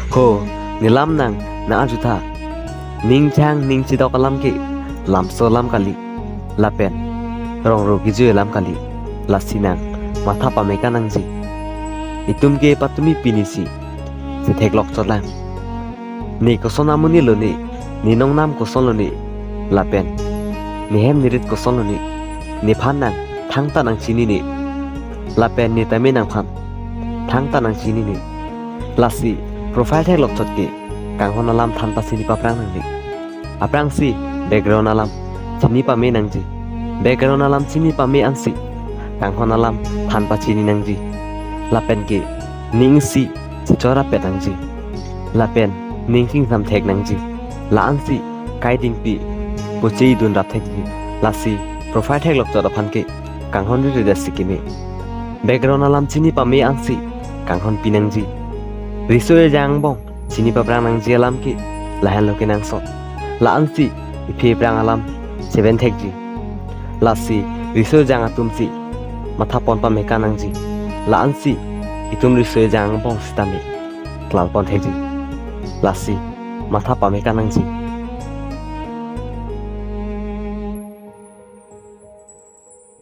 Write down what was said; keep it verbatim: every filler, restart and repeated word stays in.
Ko, nelam nang nang-arjutha. Ning chang ning chidok alam ke lamso alam kali, lapen rong ro kejui alam kali. Lasi nang matha pame nangji. Itum ke patumi pinisi chetheklok chotlang. Ne koson amonit lo ne, ne nongnam koson lo ne, lapen ne hem ne rit koson lo ne, nephan nang thangta nangchinine, lapen ne tame nangphan thangta nangchinine. Lasi profile theklok chot ke kanghon alam than pachini paprang nangne. Aphrangsi background alam chini pame nangji. Background alam chini pame ansi kanghon alam than pachini nangji. Lapen ke ning isi chechorapet nangji. Lapen ning kingsam thek nangji. La-ansi kai dingpi poche idun rap thekji. Lasi profile theklok chot aphan ke kanghon ri ri dasi keme. Background alam chini pame ansi kanghon pi nangji. Riso ejang angbong chini paprang nangji alam ke lahenlo kenangsot. La-ansi iphi prang alam cheven thekji. Lasi riso ejang atumsi matha pon pame nangji. La-ansi itum riso ejang angbong sitame klal pon thekji. Lasi matha pame nangji.